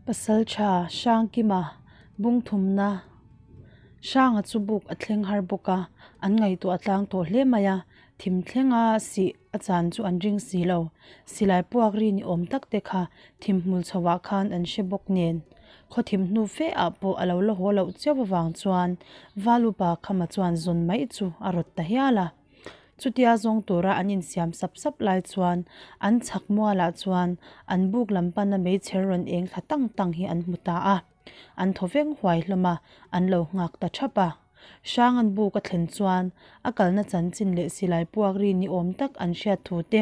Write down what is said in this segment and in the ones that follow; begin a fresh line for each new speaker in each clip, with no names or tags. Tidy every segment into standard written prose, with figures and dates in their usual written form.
Pasaltha Hrangkima bungthumna Hranga chu buk a thleng har bawk a, an ngaihtuah tlang tawh hle mai a, thim thlenga sih a chan chu an ring si lo. Silai puak ri ni awm tak te kha thim hmul chho ah khan an hre bawk nen. Khaw thim hnu fe ah pawh a lo la haw loh cheuh avang chuan Valupa Khama chuan zawn mai chu a rawt ta hial a. Chutia zawng tura an insiam sap sap lai chuan an chhak mualah chuan an buk lam pana meichher rawn eng thla tang tang hi an hmu ta a. An thaw veng huai hlawm a, an lo nghak ta thap a. Hrangan buk a thlen chuan a kalna chanchin leh silai puak ri ni awm tak an hriat thu te,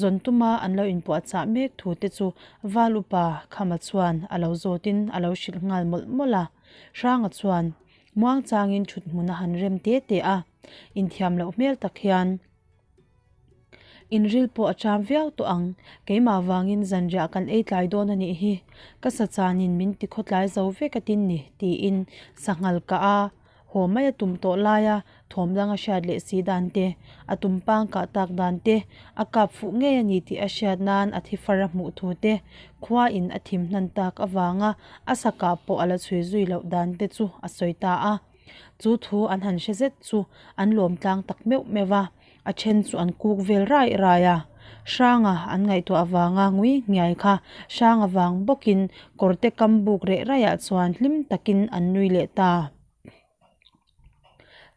zawn tuma an lo inpuahchah mek thu te chu Val upa Khama chuan a lo zawtin a lo hrilh nghal mawlh mawlh a. Hranga chuan muangchangin thut hmun a han rem te te a, inthiam loh hmel tak hian Inril pawh a cham viau tawh ang, keimah vangin zanriah kan ei tlai dawn a nih hi, ka sa chanin min ti khawtlai zo vek a tin ni, tiin sanghal kah a haw mai a tum tawh laia thawm dang a hriat leh si dan te, a tum pang kah tak dan te, a kap fuh ngei a ni tih a hriat nan a thi far a hmuh thu te, khua in a thim hnan tak avanga a sa kah pawh a la chhui zui loh dan te chu a sawi ta a. Chu thu an han hre zet chu an lawm tlang tak meuh meuh a, a then chu an kuk vel rai rai a. Hranga an ngaihtuah avanga ngui nghiai kha hrang avang bawkin kawrte kam buk reh raiah chuan hlim takin an nui leh ta.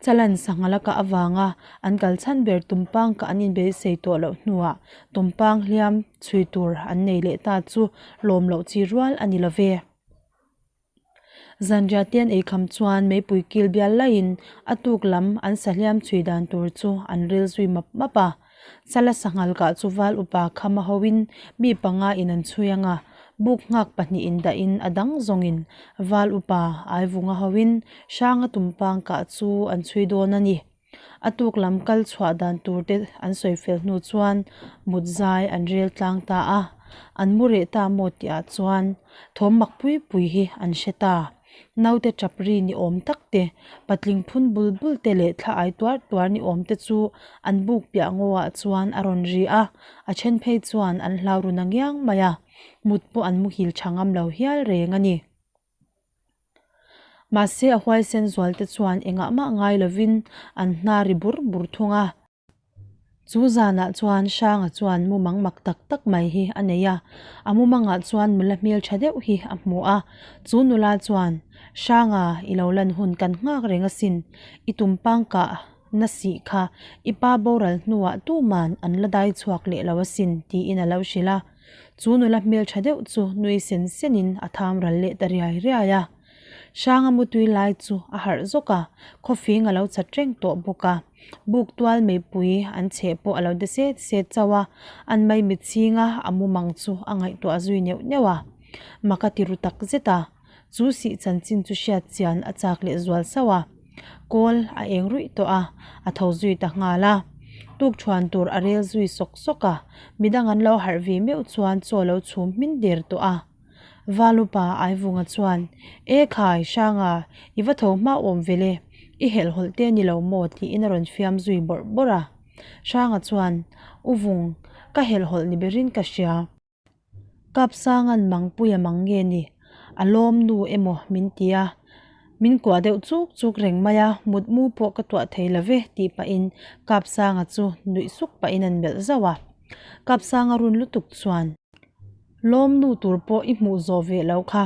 Chalan sangha laka avanga an kal chhan ber tumpang kah an inbeisei tawh loh hnuah tumpang hliam chhui tur an nei leh ta chu lawm loh chi rual a ni lo ve. Zanriah te an eikham chuan meipui kil bial laiin a tuk lam an sahliam chhui dan tur chu an ril zui map map a. Chala sanghal kah chu val upa kham a hoin mi panga in an chhui ang a, buk nghak pahnihin dahin a dang zawngin val upa Aivunga hoin Hranga tumpang kah chu an chhui dawn a ni. A tuk lam kal chhuah dan tur te an sawi fel hnu chuan mut zai an rel tlang ta a, an mu reh ta maw tih ah chuan thawm mak pui pui hi an hre ta. Naute tap ri ni awm tak te, patling phun bul bul te leh thla ai tuar tuar ni awm te chu an buk piah ngaw ah chuan a rawn ri a, a then phei chuan an hlau ru na ngiang mai a, mut pawh an muhil tha ngam lo hial reng a ni. Mahse a huaisen zual te chuan engah mah ngai lovin an hna ri bur bur thung a. Chu zanah chuan Hranga chuan mumang mak tak tak mai hi a nei a, a mumangah chuan nula hmeltha deuh hi a hmu a. Chu nula chuan, Hranga, i lo lan hun kan nghak reng asin, i tumpang kah na sih kha i pa boral hnuah tuman an la dai chhuak leh lo asin, tiin a lo hrilh a. Chu nula hmeltha deuh chu nui sen senin a tham ral leh ta riai riai a. Hranga mutui lai chu a harh zawk a, khawfing a lo chat reng tawh bawk a. Buk tual meipui an chheh pawh a lo de set set chauh a, an maimit chhinga a mumang chu a ngaihtuah zui neuh neuh a. Mak a ti ru tak zet a, chu sih chanchin chu hriat chian a chak leh zual sauh a. Kawl a eng ruih tawh a, a tho zui ta nghal a. Tuk thuan tur a rel zui sawk sawk a, midang an lo harh ve meuh chuan chaw lo chhum hmin der tawh a. Valupa Aivunga chuan, E khai, Hranga, i va tho hma awm ve le, i helhhawlh te ni lo maw? tiin a rawn fiam zui bawrh bawrh a. Hranga chuan, U Vung, ka helhhawlh ni berin ka hria. Kapsanga'n Mangpuia mang nge ni? A lawm nu emaw min ti a, min kuah deuh chuk chuk reng mai a, mutmu pawh ka tuah thei lo ve tih pahin Kapsanga chu nuih suk pahin an melh zauh a. Kapsanga run lutuk chuan, Lawm nu tur pawh i hmuh zawh ve loh kha.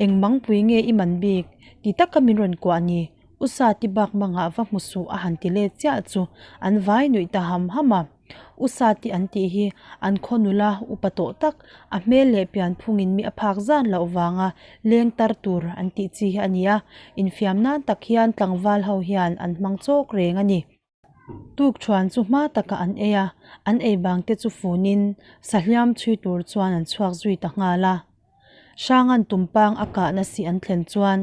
Eng Mangpui nge i man bik? Ti taka min rawn kuah ni, U Sati bak mangah va hmu suh a han ti let chiah chu an vai nuih ta ham ham a. U Sati an tih hi an khaw nula upa tawh tak, a hmel leh pianphungin mi a phak zan loh vanga leng tar tur an tih chi hi a ni a, infiam nan tak hian tlangval ho hian an hmang chawk reng a ni. Tuk thuan chu hma takah an ei a, an ei bang te chu funin sahliam chhui tur chuan an chhuak zui ta nghal a. Hrangan tumpang a kahna si an thlen chuan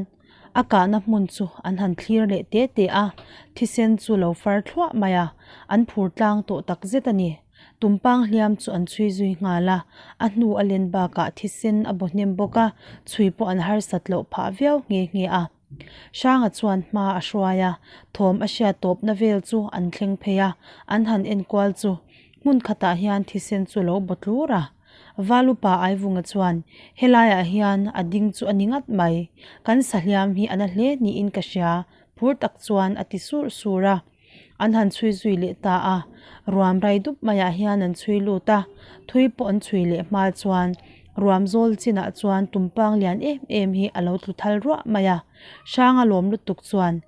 a kahna hmun chu an han thlir leh te te a, thisen chu lo far thluah mai a, an phur tlang tawh tak zet a ni. Tumpang hliam chu an chhui zui nghal a, a hnu a len bakah thisen a baw hnem bawk a, chhui pawh an harsat loh phah viau nghe nghe a. Hranga chuan hma a hruai a, thawm a hriat tawpna vel chu an thleng phei a, an han enkual chu hmun khatah hian thisen chu lo baw tlur a. Valupa Aivunga chuan, Helaiah hian a ding chu a ni ngat mai. Kan sahliam hi a na hle niin ka hria, phur tak chuan a ti sur sur a. An han chhui zui leh ta a, ruam rai dup maiah hian an chhui lut a, thui pawh an chhui leh hma chuan ruam zawl chinah chuan tumpang lian em em hi a lo tlu thal ruah mai a, Hranga lawm lutuk chuan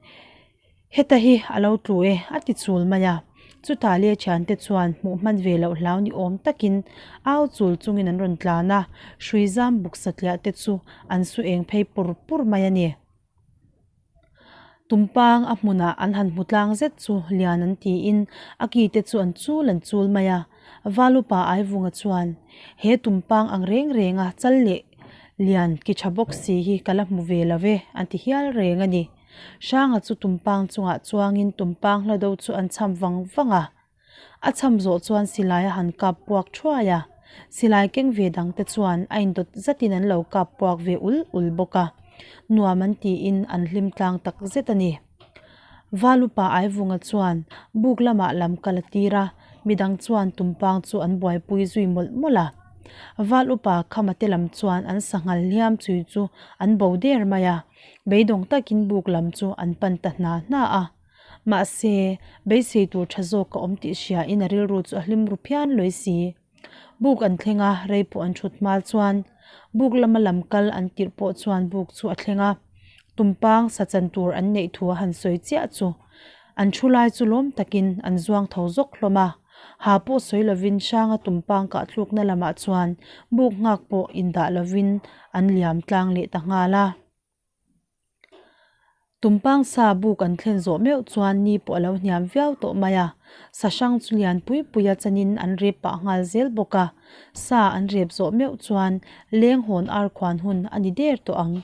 heta hi a lo tlu e a ti chul mai a, chutah leh thiante chuan hmuh hman ve loh hlau ni awm takin au chul chungin an rawn tlan a, hrui zam buk satliah te chu an su eng phei pur pur mai a ni. Tumpang a hmunah an han hmu tlang zet chu lian an tiin a ki te chu an chul an chul mai a. Valupa Aivunga chuan, He tumpang ang reng reng a chal leh lian ki tha bawk si hi ka la hmu ve lo ve an ti hial reng a ni. Hranga chu tumpang chungah chuangin tumpang hlado chu an cham vang vang a. A cham zawh chuan silai a han kap puak thuai a, silai keng ve dang te chuan a indawt zatin an lo kap puak ve ul ul bawk a, nuam an tiin an hlim tlang tak zet a ni. Valupa Aivunga chuan buk lamah lam kal a tir a, midang chuan tumpang chu an buaipui zui mawlh mawlh a. Val upa Khama te lam chuan an sanghal hliam chui chu an bo der mai a, beidawng takin buk lam chu an pan ta hna hna a. Mahse, beisei tur tha zawk a awm tih hriain a rilru chu a hlim ru phian lawi si. Buk an thleng a, rei pawh an thut hma chuan buk lama lam kal an tirh pawh chuan buk chu a thleng a, tumpang sa chan tur an neih thu a han sawi chiah chu an thu lai chu lawm takin an zuang tho zawk hlawm a. Ha pawh sawi lovin Hranga tumpang kah thlukna lamah chuan buk nghak pawh indah lovin an liam tlang leh ta nghal a. Tumpang sa buk an thlen zawh meuh chuan ni pawh a lo hniam viau tawh mai a, sa hrang chu lian pui pui a chanin an rep pah nghal zel bawk a, sa an rep zawh meuh chuan leng hawn ar khuan hun a ni der tawh ang.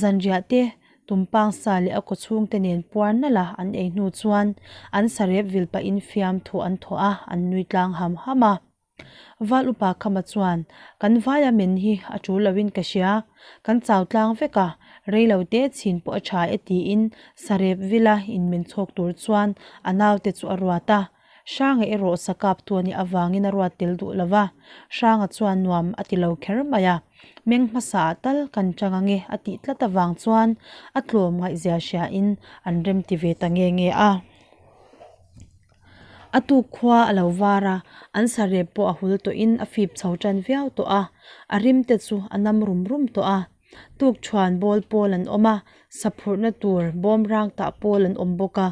Zanriah te tumpang sa leh a kaw chhung te nen puar nalh a an ei hnu chuan an sa rep vil pahin fiamthu an thawh a, an nui tlang ham ham a. Val upa Khama chuan, Kan vaia men hi a tul loin ka hria, kan chau tlang vek a, rei lo te chhin pawh a tha e tiin Sarep vila inmen chhawk tur chuan a naute chu a ruat a. Hranga erawh sa kap tu a nih avangin a ruat tel duh lo va, Hranga chuan nuam a ti lo kher mai a, meng hmasa ah tal kan chang ange a tih tlat avang chuan a tlawm ngaihzia hriain an remti ve ta nge nge a. A tuk khua a lo var a, an sarep pawh a hul tawhin a fip chho tan viau tawh a, a rim te chu a nam rum rum tawh a. Tuk thuan bawl pawl an awm a, sa phurhna tur bawm rang tah pawl an awm bawk a,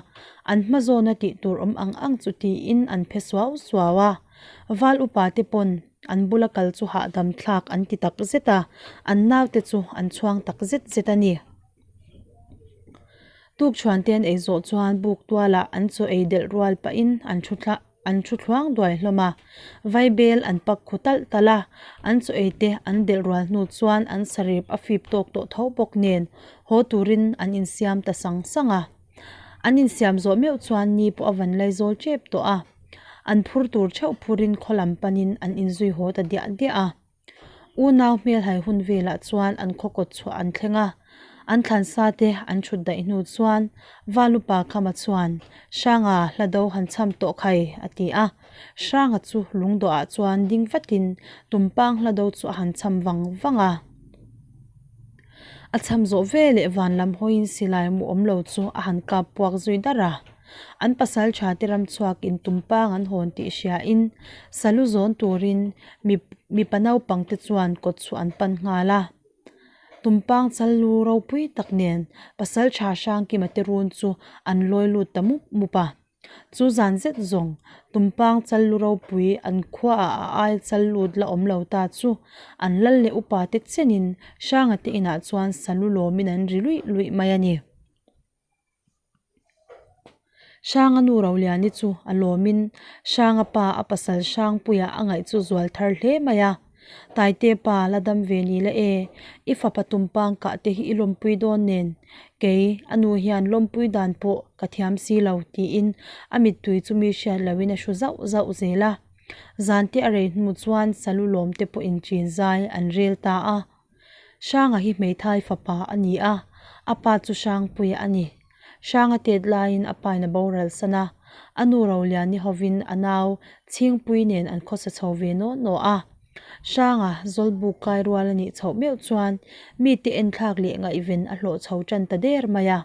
an hma zawna tih tur awm ang ang chu tiin an phe suau suau a. Val upa te pawn an bula kal chu hahdam thlak an ti tak zet a, an naute chu an chhuang tak zet zet a ni. Tukchhuan te an ei zawh chuan buk tualah an chaw ei delh rual pahin an thu thla an thu thluang duai hlawm a, vaibel an pak khu talh talh a, an chaw ei te an delh rual hnu chuan an sarep a fip tawk tawh tho bawk nen haw turin an insiam ta sang sang a. An insiam zawh meuh chuan ni pawh a van laizawl tep tawh a, an phur tur theuh phurin khaw lam panin an inzui haw ta diah diah a. Unau hmelhai hun velah chuan an khaw kawt chhuah an thleng a, an thlansa te an thut daih hnu chuan Valupa Khama chuan, Hranga hla do han cham tawh khai a ti a. Hranga chu lungdawhah chuan ding vatin Tumpang hla do chu a han cham vang vang a. A cham zawh veleh van lam hawiin silai mu awm lo chu a han kap puak zui dar a. An pasal tha te ram chhuak in tumpang an hawn tih hria in salu zawn turin mipa naupang te chuan kawt chhuah an pan nghal a. Tumpang chal lu ropui tak nen pasal tha Hrangkima te run chu an lawi lut ta mup mup a. Chu zan zet zawng tumpang chal lu ropui an khuaah a ai chal lut la awm lo ta chu an lal leh upa te chenin Hranga te inah chuan salu lawmin an ri luih luih mai a ni. Hranga nu Roliani chu a lawmin Hranga pa a pasal Hrangpuia a ngaih chu zual thar hle mai a. Taite pa la dam ve ni la e, i fapa tumpang kah te hi i lawmpui dawn nen, kei a nu hian lawmpui dan pawh ka thiam si lo tiin a mittui chu mi hriat loin a hru zauh zauh zel a. Zante a rei hnu chuan salu lawm te pawhin chin zai an rel ta a. Hranga hi hmeithai fapa a ni a, a pa chu Hrangpuia a ni. Hranga tet laiin a pain a boral san a, a nu Roliani hovin a nau Chhingpui nen an khawsa chho ve naw naw a. Hranga Zawlbuk kai rual a nih chhoh meuh chuan mite enthlak leh ngaihven a hlawh chho tan ta der mai a.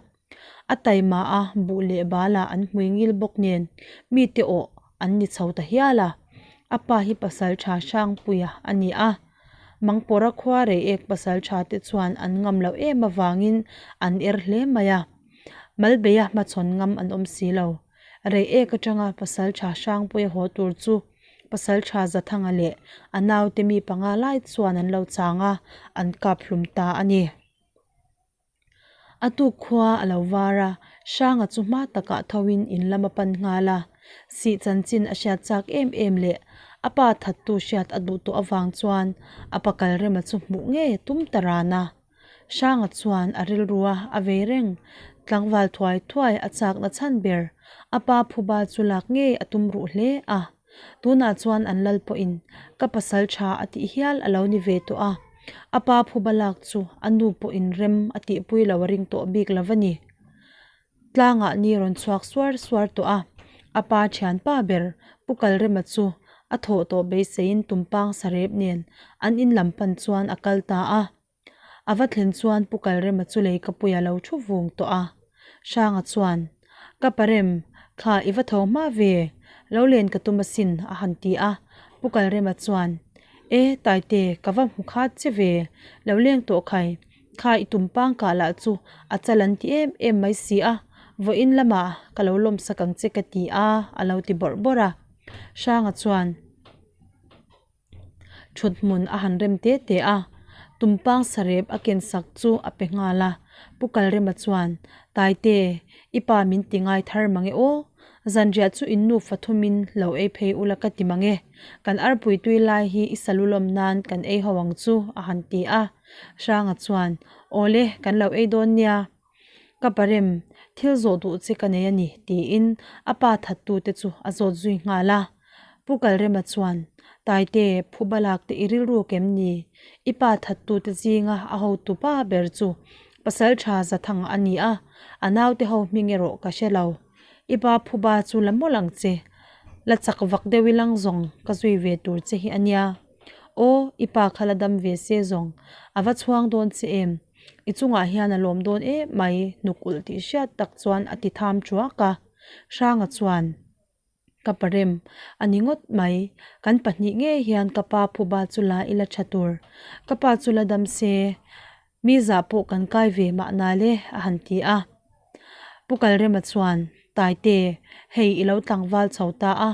A taima a, buh leh balah an hmui ngil bawk nen mite awh an ni chho ta hial a. A pa hi pasal tha Hrangpuia a ni a. Mangpawra khua rei ek pasal tha te chuan an ngam loh em avangin an er hle mai a. Malbeia hmachhawn ngam an awm si lo. Rei ek atanga pasal tha Hrangpuia haw tur chu pasal tha Zathanga leh a naute mi panga lai chuan an lo chang a, an kap hlum ta a ni. A tuk khua a lo var a, Hranga chu hma takah thoin in lam a pan nghal a. Sih chanchin a hriat chak em em leh a pa thattu hriat a duh tawh avang chuan a pa Kalrema chu hmuh ngei a tum ta ran a. Hranga chuan a rilrua a vei reng, tlangval thuai thuai a chakna chhan ber a pa phuba chu lak ngei a tum ruh hle a. Tunah chuan an lal pawhin ka pasal tha a tih hial a lo ni ve tawh a, a pa phuba lak chu a nu pawhin rem a tihpui lo a ring tawh bik lo a ni. Tlangah ni rawn chhuak suar suar tawh a, a pa thianpa ber Pu Kalrema chu a thawh tawh beiseiin tumpang sarep nen an in lam pan chuan a kal ta a. A va thlen chuan Pu Kalrema chu lei ka pui a lo thu vung tawh a. Hranga chuan, Ka parem, kha i va tho hma ve, lo len ka tum asin a han ti a. Pu Kalrema chuan, E, Taite, ka va hmu khat che ve, lo leng tawh khai, kha i tum pangkah lah chu a chal an ti em em mai si a, vawiin lamah ka lo lawmsak ang che ka ti a, a lo ti bawrh bawrh a. Hranga chuan. Thut hmun a han rem te te a, tumpang sarep a ken sak chu a pe nghal a. Pu Kalrema chuan, Taite, i pa min ti ngai thar mang e aw. Zanriah chu in nufa thumin lo ei phei ula ka ti mang e. Kan arpui tui lai hi i salu lawm nan kan ei ho ang chu, a han ti a. Hranga chuan, Awle, kan lo ei dawn nia. Ka parem, thil zawh duh che ka nei a ni, tiin a pa thattute chu a zawt zui nghal a. Pu Kalrema chuan, Taite, phuba lak te i rilru kem ni? I pa thattute zinga a hotu pa ber chu pasal tha Zathang a ni a, a naute ho hming erawh ka hre lo. I pa phuba chu la mawlh ang che, la chak vak deuh i lang zawng ka zui ve tur che hi a nia. Aw, i pa kha la dam ve se zawng, a va chhuang dawn che em? I chungah hian a lawm dawn em mai, hnuk ulh tih hriat tak chuan a ti tham thuak a. Hranga chuan, Ka parem, a ni ngawt mai, kan pahnih ngei hian ka pa phuba chu la ila tha tur. Ka pa chu la dam se, mi zah pawh kan kai ve mahna le, a han ti a. Pu Kalrema chuan, Taite, hei i lo tlangval chho ta a,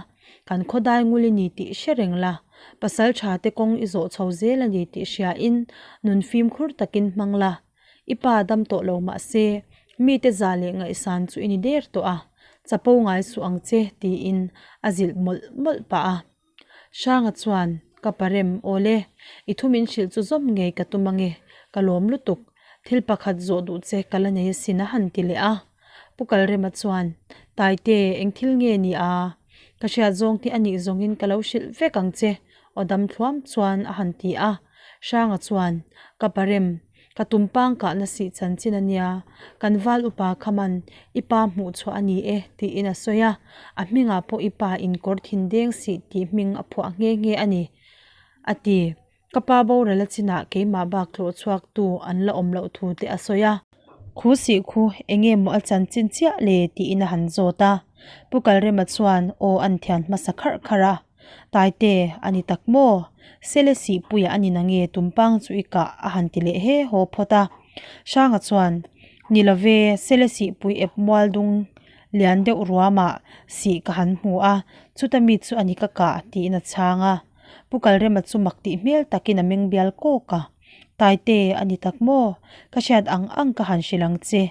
kan khawdai ngul i ni tih hre reng la, pasal tha te kawng i zawh chho zel a ni tih hriain nun fimkhur takin hmang la, i pa dam tawh lo mah se, mite za leh ngaihsan chu i ni der tawh a, chapo ngai suh ang che tiin a zilh mawlh mawlh pah a. Hranga chuan, Ka parem, awle, i thu min hrilh chu zawm ngei ka tum ange, ka lawm lutuk, thil pakhat zawh duh che ka la nei asin a han ti leh a. Pu Kalrema chuan, Taite, eng thil nge ni a? Ka hriat zawng te a nih zawngin ka lo hrilh vek ang che, aw dam thluam chuan a han ti a. Hranga chuan, Ka parem, Ka tumpang kahna sih chanchin a nia, kan val upa khaman i pa hmuh chhuah a ni e tiin a sawi a, a hmingah pawh i pa in kawr thin deng sih tih hming a phuah nghe nghe a ni, a ti. Ka pa boral a chinah keimah bak tlawh chhuak tu an la awm loh thu te a sawi a. Khu sih khu enge maw a chanchin chiah le tiin a han zawt a. Pu Kalrema chuan aw an thian hmasa kharh kharh a. Taite, a ni tak maw? Sele sihpuia a ni nange tumpang chu i kah a han ti leh he haw phawt a. Hranga chuan, Ni lo ve, sele sihpui ep mual dung lian deuh ruamah sih ka han hmu a, chuta mi chu a ni ka kah tiin a chhang a. Pu Kalrema chu mak tih hmel takin a meng bial kawk a. Taite, a ni tak maw? Ka hriat ang ang ka han hrilh ang che.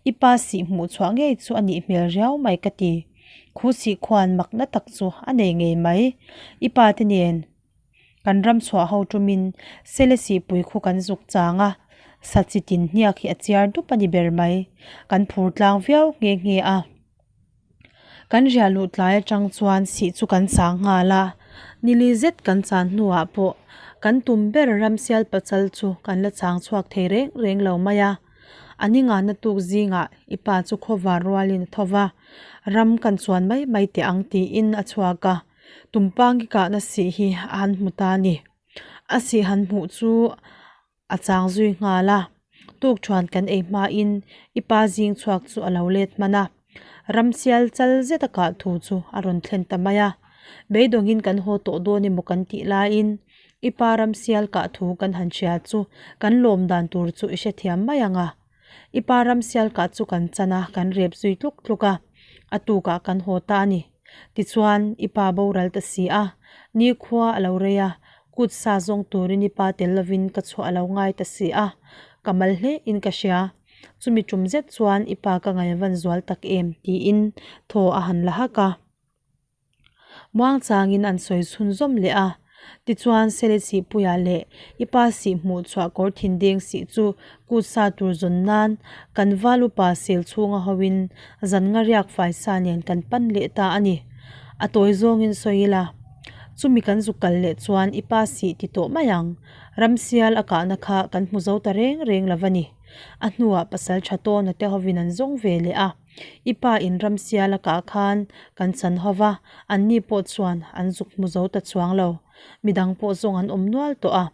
I pa sih hmuh chhuah ngei chu a nih hmel riau mai ka ti. Khu sih khuan makna tak chu a nei ngei mai. I pa te nen kan ram chhuah ho tumin sele sihpui khu kan zuk chang a, sa chi tin hniak hi a chiar dup a ni ber mai. Kan phur tlang viau nghe nghe a. Kan riah luh tlai atang chuan sih chu kan chang nghal a, nili zet kan chan hnuah pawh kan tum ber ramsial pachal chu kan la chang chhuak thei reng reng lo mai a. A ni ngahna tuk zingah i pa chu khawvar rualin a tho va, ram kan chuan mai mai teh ang tiin a chhuak a, tumpang i kahna sih hi a han hmu ta a ni. A sih han hmuh chu a chang zui nghal a, tukṭhuan kan ei hmain i pa zing chhuak chu a lo let hman a, ramsial chal zet a kah thu chu a rawn thlen ta mai a, beidawngin kan haw tawh dawn emaw kan tih laiin i pa ramsial kah thu kan han hria chu kan lawm dan tur chu i hrethiam mai ang a. I pa ramsial kah chu kan chan a, kan rep zui tluk tluk a, a tukah kan haw ta a ni. Tichuan, i pa boral ta si a, nikhua a lo rei a, kut sa zawng turin i pa tel lovin ka chhuah a lo ngai ta si a, ka mal hle in ka hria. Chumi tum zet chuan i pa ka ngaihvan zual tak em? tiin thaw a han la hak a. Muangchangin an sawi chhunzawm leh a, tichuan Sele Sihpuia leh i pa sih hmuh chhuah kawr thindeng sih chu kut sa tur zawn nan kan val upa sel chhunga hoin zan nga riak faisa nen kan pan leh ta a ni. A tawi zawngin sawi ila, chumi kan zuk kal leh chuan i pa sih ti tawh mai ang, ramsial a kahna kha kan hmu zo ta reng reng lo va ni. A hnuah pasal tha tawna te hovin an zawng ve leh a. I pa in ramsial a kah khan kan chan ho va, anni pawh chuan an zuk hmu zo ta chuang lo. Midang pawh zawng an awm nual tawh a.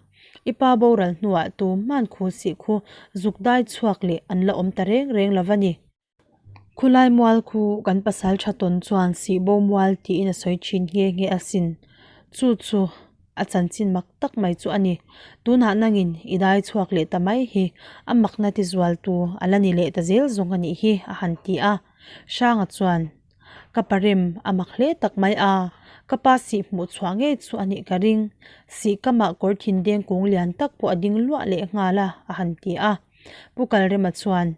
I pa boral hnuah tu hman khu sih khu zuk dai chhuak leh an la awm ta reng reng lo va ni. Khulai mual khu kan pasal tha tawn chuan sih bo mual tiin a sawi thin nghe nghe asin. Chu chu a chanchin mak tak mai chu a ni. Tunah nangin i dai chhuak leh ta mai hi a makna ti zualtu a la ni leh ta zel zawng a nih hi a han ti a. Hranga chuan, Ka pa rem a mak hle tak mai a, ka pa sih hmuh chhuah ngei chu a nih ka ring. Sih kamah kawr thindeng kung lian tak pawh a ding luah leh nghal a a han ti a. Pu Kalrema chuan,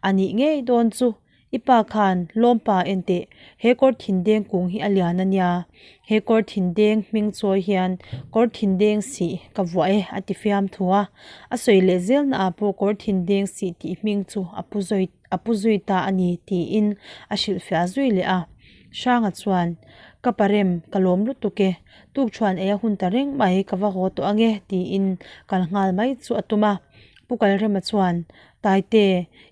A nih ngei dawn chu I pa khan lawmpa en teh, he kawr thindeng kung hi a lian a nia, he kawr thindeng hming chawi hian kawr thindeng sih ka vuah e a ti fiam thu a, a sawi leh zelna ah pawh kawr thindeng sih tih hming chu a pu zui a pu zui ta a ni tiin a hrilhfiah zui leh a. Hranga chuan, Ka parem, ka lawm lutuk e, tukṭhuan ei a hun ta reng mai, ka va haw tawh ange tiin kal nghal mai chu a tum a. Pu Kalrema chuan, Taite,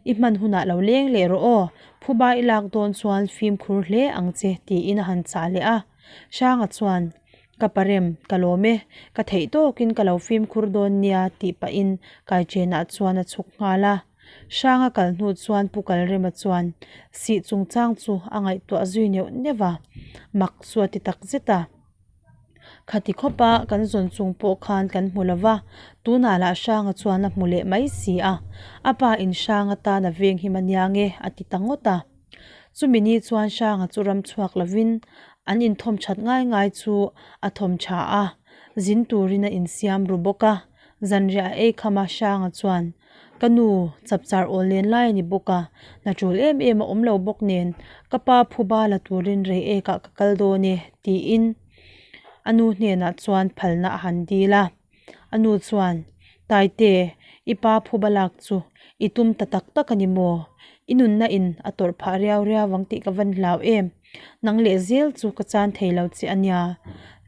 i hman hunah lo leng leh rawh aw, phuba i lak dawn chuan fimkhur hle ang che tiin a han chah leh a. Hranga chuan, Ka parem, ka lawm e, ka theih tawkin ka lo fimkhur dawn nia tih pahin Kaichenah chuan a chhuk nghal a. Hranga kal hnu chuan Pu Kalrema chuan sih chungchang chu a ngaihtuah zui neuh neuh a, mak chu a ti tak zet a. Khati khawpa kan zawn chung pawh khan kan hmu lo va, tunah lah Hranga chuan a hmu leh mai si a, a pa in Hranga tan a veng him a nia nge a ti ta ngawt a. Chumi ni chuan Hranga chu ram chhuak lovin an inthawm that ngai ngai chu a thawm tha a, zin turin a insiam ru bawk a, zanriah a ei kham a Hranga chuan Ka nu, chapchar awl len lai a ni bawk a, hna tul em em a awm lo bawk nen ka pa phuba la turin rei ekah ka kal dawn e tiin a nu hnenah chuan phalna a han dil a. A nu chuan, Taite, i pa phuba lak chu i tum ta tak tak a ni maw? I nunna in a tawrh phah riau riau ang tih ka van hlau em? Nang leh zel chu ka chan thei lo che a nia.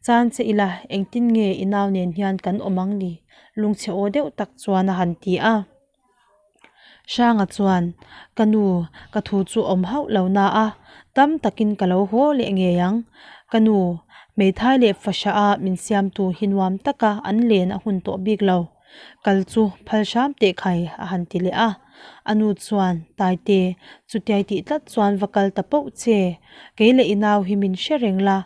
Chan che ila engtin nge i nau nen hian kan awm ang ni? Lungchhe aw deuh tak chuan a han ti a. Hranga chuan, Ka nu, ka thu chu awm hauh lo na a, tam takin ka lo haw leh ngei ang. Ka nu, hmeithai leh fahrah a min siamtu hi nuam taka an len a hun tawh bik lo. Kal chu phal hram teh khai a han ti leh a. A nu chuan, Taite, chutiai tih tlat chuan va kal ta poh che. Kei leh i nau hi min hre reng la,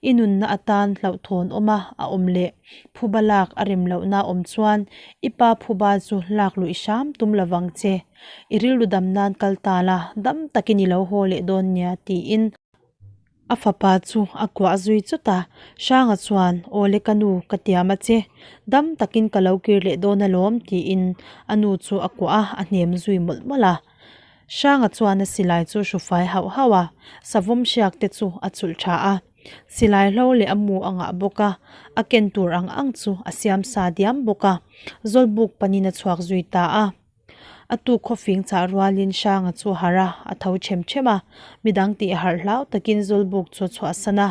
i nunna atan hlauhthawn awm a a awm leh. Phuba lak a rem lohna awm chuan i pa phuba chu lak luih hram tum lovang che. I rilru dam nan kal ta la, dam takin i lo haw leh dawn nia tiin a fapa chu a kuah zui chawt a. Hranga chuan, Awle ka nu, ka tiam a che. Dam takin ka lo kir leh dawn alawm tiin a nu chu a kuah a, a hnem zui mawlh mawlh a. Hranga chuan a silai chu hrufai hauh hauh a, savawm hriak te chu a chulh tha a. Silai hlo leh a mu a ngah bawk a, a ken tur ang ang chu a siam sa diam bawk a, Zawlbuk panin a chhuak zui ta a. A tuk khawfing chah rualin Hranga chu a harh a, a tho ṭhem ṭhem a, midang tih harh hlau takin Zawlbuk chu a chhuahsan a.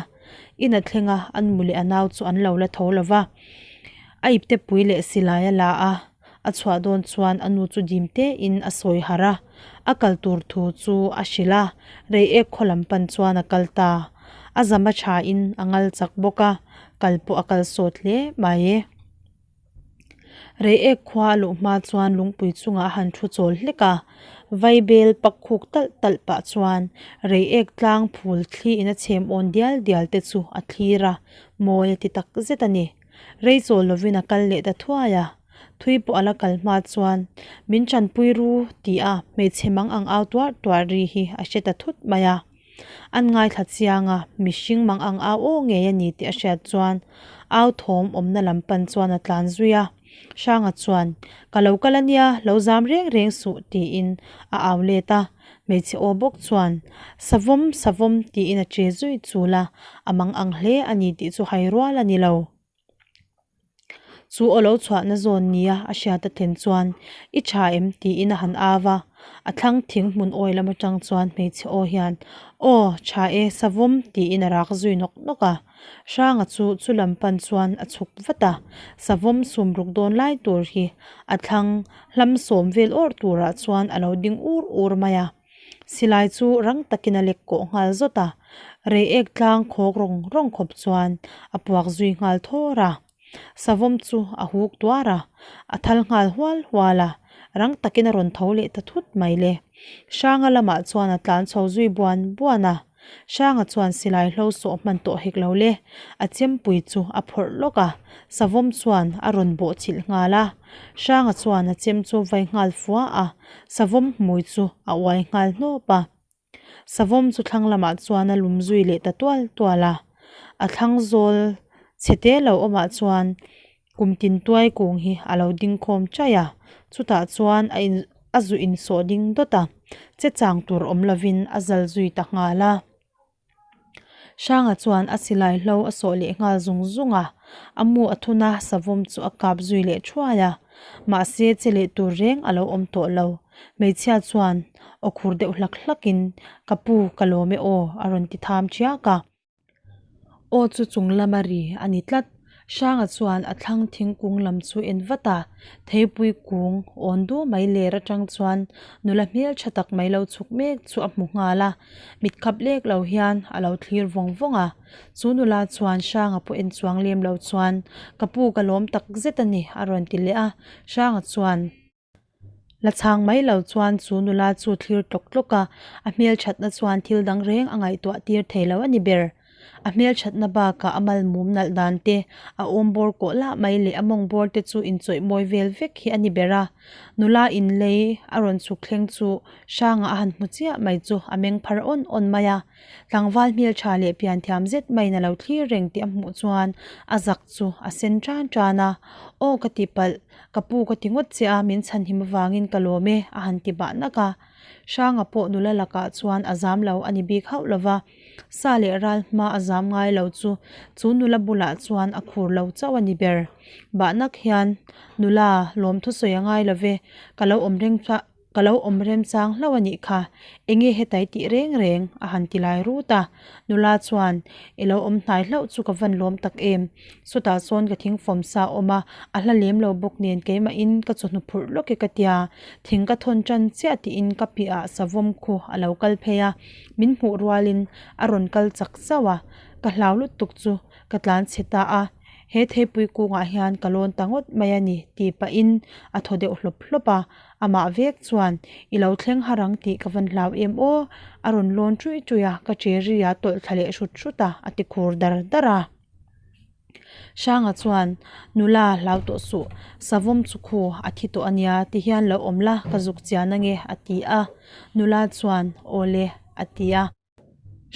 In a thleng a, a nu leh a nau chu an lo la tho lo va. A iptepui leh silai a la a. A chhuah dawn chuan a nu chu dim tein a sawi harh a, a kal tur thu chu a hrilh a, Reiek khaw lam pan chuan a kal ta. A zam a thain a ngal chak bawk a, kal pawh a kal sawt hle mai. Reiek khua a luh hma chuan lungpui chungah a han thu chawl hlek a, vaibel pak khuk talh talh pah chuan reiek tlang phul thli in a chhem awn dial dial te chu a thlir a, mawi a ti tak zet a ni. Rei chawl lovin a kal leh ta thuai a, thui pawh a la kal hma chuan min tanpui ru tih a hmeichhe mang ang au tuarh tuarh ri hi a hre ta thut mai a. An ngaithla chiang a, mihring mang ang au aw ngei a ni tih a hriat chuan au thawm awmna lam pan chuan a tlan zui a. Hranga chuan, Ka lo kal a nia, lo zam reng reng suh tiin a au let a. Hmeichhe aw bawk chuan, Savawm, savawm tiin a che zui chul a, a mang ang hle a ni tih chu hai rual a ni lo. Chu aw lo chhuahna zawn nia a hriat a thlen chuan i tha em tiin a han au a, a thlang thing hmun awi lam atang chuan hmeichhe aw hian aw tha e savawm tiin a rak zui nawk nawk a, Hranga chu chu lam pan chuan a chhuk vat a, savawm sum ruk dawn lai tur hi a thlang hlam sawm vel awrh turah chuan a lo ding ur ur mai a. Silai chu rang takin a lek kawh nghal zawt a, reiek tlang khawk rawng rawng khawp chuan a puak zui nghal thawr a. Savawm chu a huk tuar a, a thal nghal hual hual a, rang takin a rawn tho leh ta thut mai le. Hranga lamah chuan a tlan chho zui buan buan a. Hranga chuan silai hlo sawh hman tawh hek lo le, a chempui chu a phawrh lawk a, savawm chuan a rawn bawh chilh nghal a. Hranga chuan a chem chu vai nghal fua a, savawm hmui chu a uai nghal hnawp a. Savawm chu thlang lamah chuan a lum zui leh ta tual tual a, a thlang zawl chhe te lo awmah chuan kum tin tuai kung hi a lo ding khawm chaih a, chutah chuan a in a zu insawh ding dawt a, che chang tur awm lovin a zal zui ta nghal a. Hranga chuan a silai hlo a sawh leh nghal zung zung a, a mu a thun a, savawm chu a kap zui leh thuai a, mahse che leh tur reng a lo awm tawh lo. Hmeichhia chuan aw khur deuh hlak hlak in, Ka pu, ka lawm e aw, a rawn ti tham thiak a. Aw chu chung lama ri a ni tlat. Hranga chuan a thlang thingkung lam chu en vat a, theipui kung awn du mai ler atang chuan nula hmeltha tak mai lo chhuk mek chu a hmu nghal a, mit khap lek lo hian a lo thlir vawng vawng a. Chu nula chuan Hranga pawh en chuang lem lo chuan, Ka pu ka lawm tak zet a ni a rawn ti leh a, Hranga chuan. La chhang mai lo chuan chu nula chu thlir tlawk tlawk a, a hmelthatna chuan thil dang reng a ngaihtuah tir thei lo a ni ber. A hmelthatna bakah a mal mum nalh dan te, a awm bawr kawh lah mai leh a mawng bawr te chu inchawih mawi vel vek hi a ni ber a. Nula inlei a rawn chhuk thleng chu Hranga a han hmu chiah mai chu a meng phar awn awn mai a. Tlangval hmeltha leh pianthiam zet maiin a lo thlir reng tih a hmuh chuan a zak chu a sen tan tan a, Aw ka ti palh, ka pu ka ti ngawt che a, min chhanhim avangin ka lawm e a han ti bah nak a. Hranga pawh nula lakah chuan a zam lo a ni bik hauh lo va, sa leh ral hma a zam ngai lo chu chu nula bulah chuan a khur lo chauh a ni ber. Bah nak hian, Nula, lawm thusawi a ngai lo ve, ka lo awm reng Ka lo awm remchang hlauh a nih kha, enge hetai tih reng reng a han ti lai rut a. Nula chuan, I lo awm hnai hlauh chu ka van lawm tak em? Chutah chuan ka thingfawm sa a awm a, a hla lem lo bawk nen keimahin ka chawhnu phurh lawk e ka tia. Thing ka thawn tan chiah tiin ka piahah savawm khu a lo kal phei a, min hmuh rualin a rawn kal chak chauh a, ka hlau lutuk chu ka tlan chhe ta a. He theipui kungah hian ka lawn ta ngawt mai a ni tih pahin a thaw deuh hlawp hlawp a. Amah vek chuan, I lo thleng har ang tih ka van hlau em aw? A rawn lawn ṭuih ṭuih a, ka ṭe ri a tawlh thla leh hrut hrut a, a ti khur dar dar a. Hranga chuan, Nula, hlau tawh suh, savawm chu khu a thi tawh a nia, ti hian lo awm la, ka zuk chian ange, a ti a. Nula chuan, Aw le, a ti a.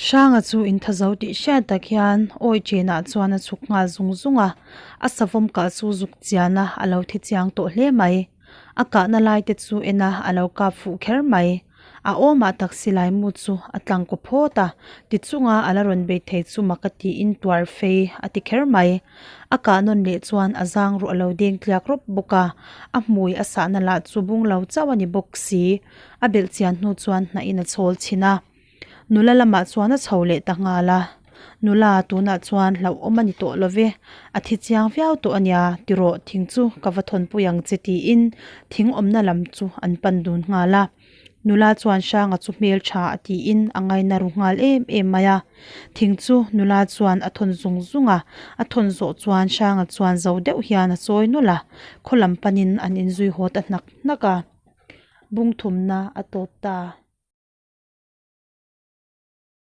Hranga chu inthazo tih hriat tak hian awi chenah chuan a chhuk nghal zung zung a, a savawm kah chu zuk chian a, a lo thi chiang tawh hle mai. A kahna lai te chu en a, a lo kap fuh kher mai. A awmah tak silai mu chu a tlang kaw phawt a, tichunga a la rawn bei thei chu mak a tiin tuar fei a ti kher mai. A kah nawn leh chuan a zang ruah a lo deng tliak rawp bawk a, a hmui a sahna lah chu bung lo chauh a ni bawk si. A belh chian hnu chuan hnahin a chhawl chhin a. Nula lamah chuan a chho leh ta nghal a, Nula tunah chuan hlauhawm a ni tawh lo ve, a thi chiang viau tawh a nia, tirawh thing chu ka va thawnpui ang che tiin thing awmna lam chu an pan dun nghal a. Nula chuan Hranga chu hmel tha a tiin a ngaina ru nghal em em mai a. Thing chu nula chuan a thawn zung zung a, a thawn zawh chuan Hranga chuan zo deuh hian a chawi nawlh a, khaw lam panin an inzui haw ta hnak hnak a. Bung thumna a tawp ta.